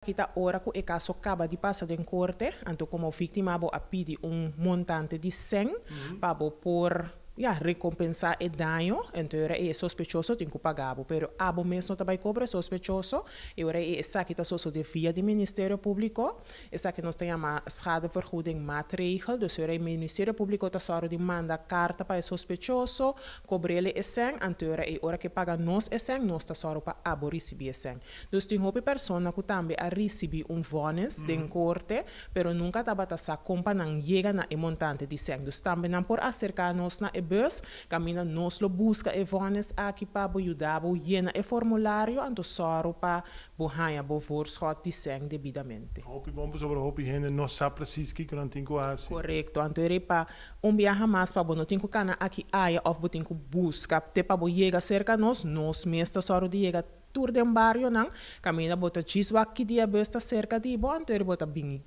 Esaki ta ora ku e kaso kaba di pasa den korte, anto komo víktima bo a pidi un montante di sèn pa bo por, ya, rekompensá e daño, anto e ora ei e sospechoso tin ku paga bo. Pero abo mes no ta bai kobra e sospechoso, e ora ei esaki ta sosodé via di Ministerio Públiko. Esaki nos ta yama schadevergoeding maatregel. Dus e ora ei Ministerio Públiko ta sòru di manda karta pa e sospechoso, kobr'el e sèn, anto e ora ei ora ku e paga nos e sèn, nos ta sòru pa abo risibí e sèn. Dus tin hopi persona ku tambe a risibí un vònis den korte, pero nunka tabata sa kon pa nan yega na e montante di sèn. Dus tambe nan por aserká nos na e bus, kaminda nos lo buska e vònis aki pa bo yuda bo yena e formulario, anto sòru pa bo haña bo voorschot di sèn debidamente. Hopi bon pasobra hopi hende no sa presis kiko nan tin ku hasi. Korekto. Anto e rei pa un biaha mas pa bo no tin ku kana aki aya òf bo tin ku buska te pa bo yega serka nos, nos mes ta sòru di yega Tur den barionan, kaminda bo ta djis wak ki dia bus ta serka di bo, anto eri bo ta bini.